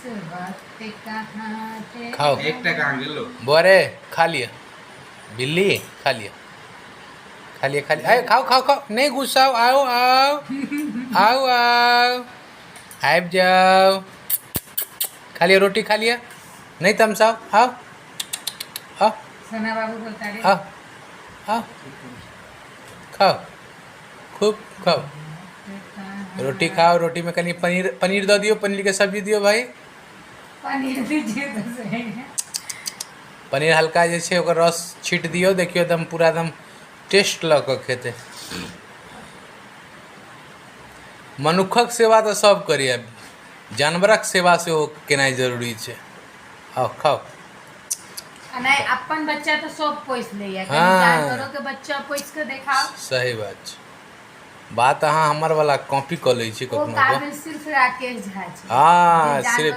वक्त कहाँ थे। खाओ। एकटा कहाँ गेलो? बौआ रे, खा लिअ। बिल्ली, खा लिअ, खा लिअ, खा लिअ। अरे खाओ, खाओ, खाओ, नहीं गुस्साओ। आओ, आओ, आओ, आओ, आबि जाओ। खा लिअ, रोटी खा लिअ। नहीं तमसाओ, आओ, आओ। सोना बाबू बोलता रे। आओ, आओ, खाओ, खूब खाओ। रोटी खाओ। रोटी में कनी पनीर, पनीर दऽ दियौ, पनीर के सब्जी दियौ भाई। पनीर दीजिए तो सही। पनीर हल्का जे छै ओकर रस छीट दियौ, देखियौ एकदम पूरा एकदम टेस्ट लऽ कऽ खेतै। मनुक्खक सेवा तऽ सब करैए, जानवरक सेवा सेहो केनाइ जरूरी छै। आउ, खाउ। आ नहि, अपन बच्चा तऽ सब पोसि लैया, कनी जानवरो के बच्चा पोसि कऽ देखाउ। सही बात छै। बात अहाँ हमर वाला कॉपी कऽ लै छी ओ कखनो कऽ। काबिल सिर्फ राकेश झा छै हँ, जे सिर्फ जानवर।